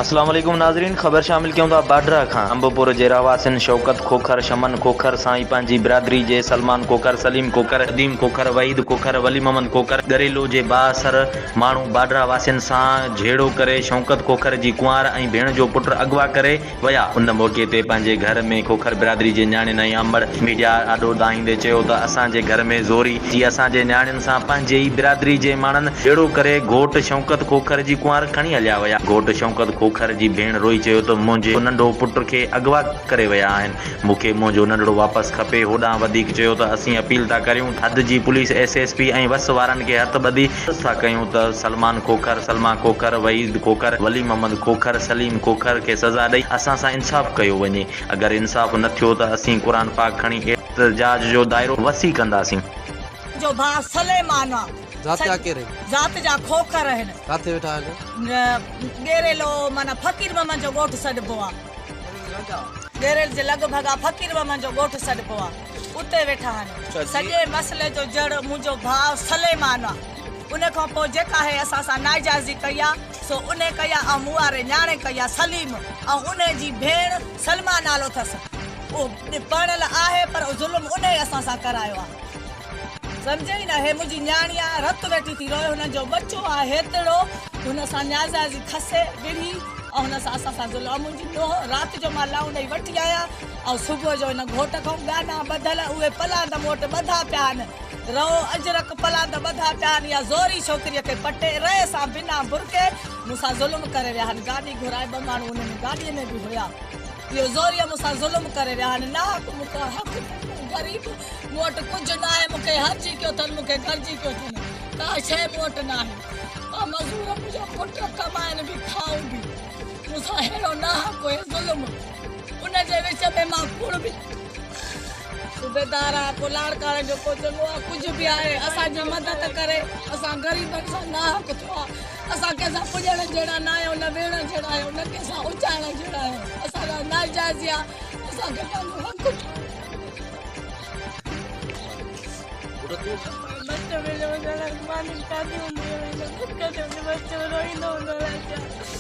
اسلام عليڪم ناظرين خبر شامل ڪيون ٿا باڊرا کان انبپور جي رهواسين شوڪت کوکر شمن کوکر سان ئي پنهنجي برادري جي سلمان کوکر سليم کوکر نديم کوکر وحيد کوکر ولي محمد کوکر ڳريلو جي بااثر ماڻهو باڊرا واسين سان جهيڙو ڪري شوڪت کوکر جي ڪنوار ۽ ڀيڻ جو پٽ اغوا ڪري ويا. ان موقعي تي پنهنجي گهر ۾ کوکر برادري جي نياڻين ۽ امڙ ميڊيا آڏو دانهيندي چيو ته اسان جي گهر ۾ زوري جي اسان جي نياڻين سان پنهنجي ئي برادري جي ماڻهن جهيڙو ڪري گهوٽ شوڪت کوکر جي ڪنوار کڻي هليا ويا. گهوٽ شوڪت کوکر جي ڀيڻ روئي چيو ته منهنجي ننڍو پٽ کي اغوا ڪري ويا آهن مون کي منهنجو ننڍڙو واپس کپي. هوڏانهن وڌيڪ چيو ته اسين اپيل ٿا ڪريون حد جي پوليس ايس ايس پي ۽ وس وارن کي هٿ ٻڌي عرض ٿا ڪيون ته سلمان کوکر، سلما کوکر، وحيد کوکر، ولي محمد کوکر، سليم کوکر کي سزا ڏئي اسان سان انصاف ڪيو وڃي. اگر انصاف نه ٿيو ته اسين قرآن پاڪ کڻي احتجاج جو دائرو وسيع ڪنداسين. جو ڀاء سليمان آ. ذات جا ڪير آهن؟ ذات جا کوکر آهن. ڪاٿي ويٺا آهن؟ ڳيريلو معنيٰ فقير محمد جو ڳوٺ سڏبو آ. ڳيريل جي لڳ ڀڳ آ فقير محمد جو ڳوٺ سڏبو آ. اتي ويٺا آهن. سڄي مسئلي جو جڙ منهنجو ڀاء سليمان آ. ان کان پوء جيڪا هي اسان سان ناجائزي ڪئي آ سو انهي ڪئي آ ۽ مون واري نياڻي ڪئي آ سليم ۽ انهي جي ڀيڻ سلميٰ نالو اٿس. اهو پرڻيل آهي پر ظلم انهي اسان سان ڪرايو آ. سمجهيئي نه هي منهنجي نياڻي آ رت ويٺي ٿي روئي هن جو ٻچو آ هيتڙو هن سان ناجائزي کسي وڙهي ۽ هن سان اسان سان ظلم ۽ منهنجي نونهن رات جو مان لائون ڏئي وٺي آيان ۽ صبح جو هن گهوٽ کان ڳانا ٻڌل اهي پلاند مون وٽ ٻڌا پيا آهن. رئو اجرڪ پلاند ٻڌا پيا آهن. يا زوري ڇوڪريء کي پٽي رئي سان بنا برقعي مون سان ظلم ڪري ويا آهن. گاڏي گهرائي ٻه ماڻهو ان ۾ گاڏيء ۾ به هيا. اهو زوريء مون سان ظلم ڪري ويا آهن. ناحق مون کان حق ٿيو. غريب مون وٽ ڪجهه ناهي. مون کي هرجي ڪيو اٿن. مون کي گهرجي ڪيو اٿن. ڪا شيء مون وٽ ناهي. مان مزور منهنجا پٽ ڪمائن به کائون به. مون سان اهڙو ناحق هي ظلم. ان جي وچ ۾ مان ڪوڙ به صوبيدار آ ڪو لاڙڪاڻي جو ڪو چڱو آ ڪجهه به آهي اسان جي مدد ڪري اسان غريبن سان ناحق ٿيو آ اسان ڪنهن سان پڄڻ جهڙا نه آهيون نه ويهڻ جهڙا آهيون نه ڪنهن سان اچائڻ جهڙا آهيون اسان سان ناجائزي آ اسان کي پنهنجو حق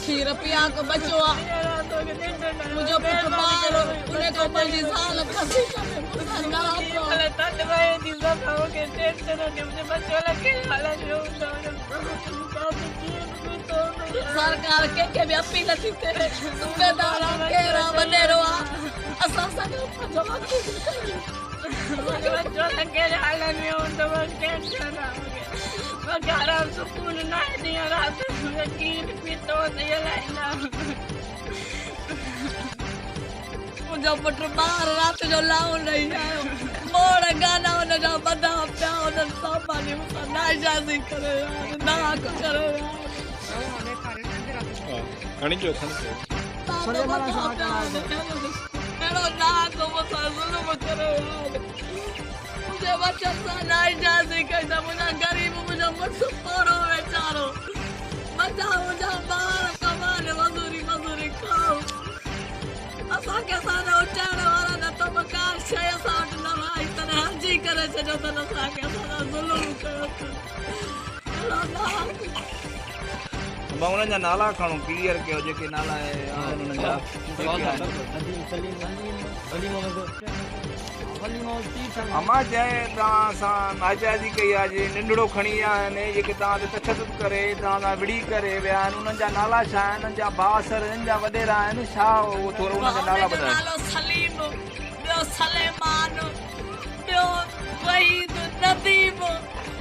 کير پياڪ ٻچو آ منهنجو پٽ ٻار ان کان پنهنجي زال کسي ڪري مون سان ناحق سرڪار ڪنهن کي به اپيل ٿي ٿئي صوبيدار آ ڪير آ وڏيرو آ اسان سان پنهنجو حق منهنجو پٽ ٻاهر رات جو لائون ڏئي آيو موڙ گانا ان جا ٻڌا پيا انهن سامان مون سان ناجائزي ڪري ويا ناحق ڪري ويا. کڻي چو کڻي چو. اهڙو ناحق مون سان ظلم ڪري ويا منهنجي ٻچن سان ناانصافي ڪئي ته منهنجا غريب منهنجو مڙس پوڙهو ويچارو ٻچا منهنجا ٻار ڪمائن مزوري مزوري کائون اسان کي اسان نه اچائڻ وارا نه ته به ڪا شيء اسان وٽ نه آئي تڏهن هرجي ڪري ڇڏيو اٿن اسان کي اسان سان ظلم ڪيو اٿن اهڙو ناحق. ابا انهن جا نالا کڻو ڪليئر ڪيو جيڪي نالا آهن انهن جا جيڪي آهن. اما جنهن توهان سان ناجائزي ڪئي آهي جي ننڍڙو کڻي ويا آهن جيڪي توهان تي تشدد ڪري توهان سان وڙهي ڪري ويا آهن انهن جا نالا ڇا آهن انهن جا بااثر انهن جا وڏيرا آهن ڇا اهو ٿورو انهن جا نالا ٻڌايو. نالو سليم ٻيو سليمان ٻيو وحيد نديم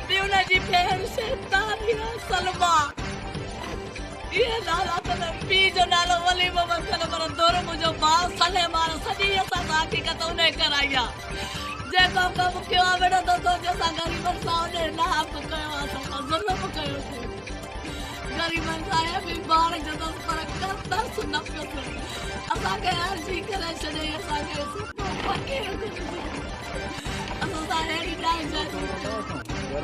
ٻي ان جي ڀيڻ شيطاني سلميٰ اهي نالا اٿن پيء جو نالو ولي محمد اٿن پر در منهنجو ڀاء سليمان سڄي اسان سان حقيقت انهي ڪرائي آ جيڪو ڪم ڪيو آ وڙهندو ٿو اچي اسان غريبن سان انهي ناحق ڪيو آ اسان سان ظلم ڪيو اٿئي غريبن سان هي به ٻار جو اٿس پر ڪر ترس نه پيو ٿئي اسان کي عرضي ڪري ڇڏيائين اسان کي سٺو فقير ڪري ڇڏيائين اسان سان اهڙي ناانصافي ڪئي.